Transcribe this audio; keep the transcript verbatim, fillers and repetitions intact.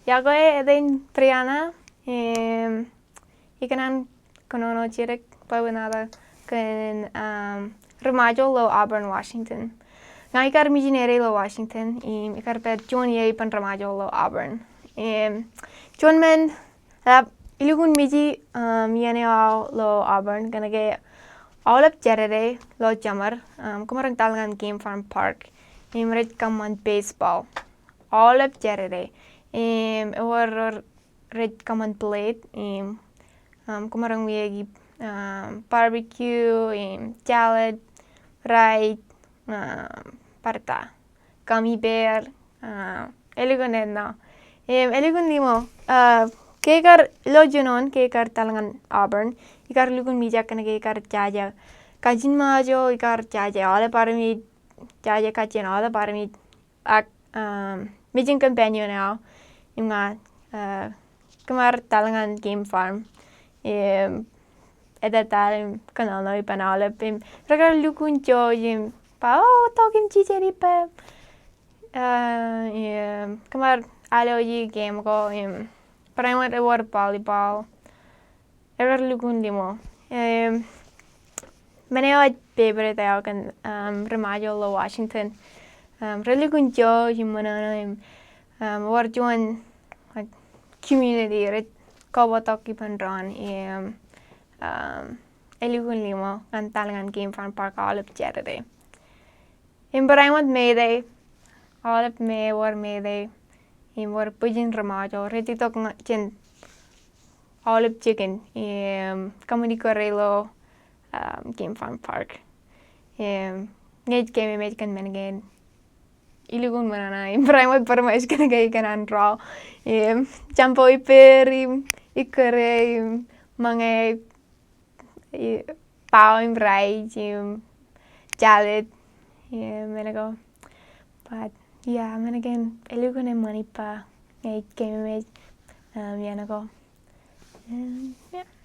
Iọkwe, etan Brianna, im, ikōṇaan kōnono jidik bwebwenato kōn, um, ri-Ṃajeḷ ilo Auburn, Washington. Ña ikar missionary ilo Washington, im, ikar pād juon iiō ippān ri-Ṃajeḷ ilo Auburn. Im, juon men, ḷap, ilukkuun miji, um, iien eo aō ilo Auburn, kōnke aolep Jādede ilo jemād, um, kōṃaroñ taḷ ñan Game Farm Park. Im, rej kōṃṃan baseball aolep Jādede. Im, ewōr rej kōṃṃan plate, im, um, kōṃaroñ wiaiki, um, barbecue, im, salad, rice, um, bar ta, gummy bear, um, elukkuun ennọ. Im, elukkuun ḷimo, uh, ke ikar ilo jinoin, ke ikar taḷ ñan Auburn, ikar lukkuun mijak kōnke ikar jaje kajin Ṃajeḷ, ikar jaje aolep armej, jaje kajin aolep armej, ak, um, mejān companion eo, im ña, uh, kōṃad taḷ ñan Game Farm, im, etetal, im, kōnono ippān aolep, im, rekar lukkuun jouj, im, ba, o, tok im jijet ippām. Uh, im, kōṃad aloji game ko, im, barāinwōt ewōr volleyball, ekar lukkuun ḷimo. Im, men eo ej favorite eo kōn, um, ri-Ṃajeḷ ilo Washington. Um, rej lukkuun jouj im ṃōṇōṇō im, um, ewōr juon, like, community rej kobọtok ippān doon im, um, elukkuun ḷimo ñan taḷ ñan Game Farm Park aolep Jādede. Im barāinwōt May Day, aolep May ewōr May Day, im ewōr bwijin ri-Ṃajeḷ, rej itok ña-, jān aolep jikin, im kōṃṃani kōrā ilo, um, Game Farm Park. Im ñe ij keememej kōn men kein, ilukkuun ṃōṇōṇō, im barāinwōt bar ṃōj kōnke ikōṇaan rọọl, im jambo ippāer, im ikkōrā, im ṃōñā, i-, bao im rice im salad im men ko. But yeah, men kein elukkuun eṃṃan ippa ñe ij keememej, um, iien ko. Um, yeah.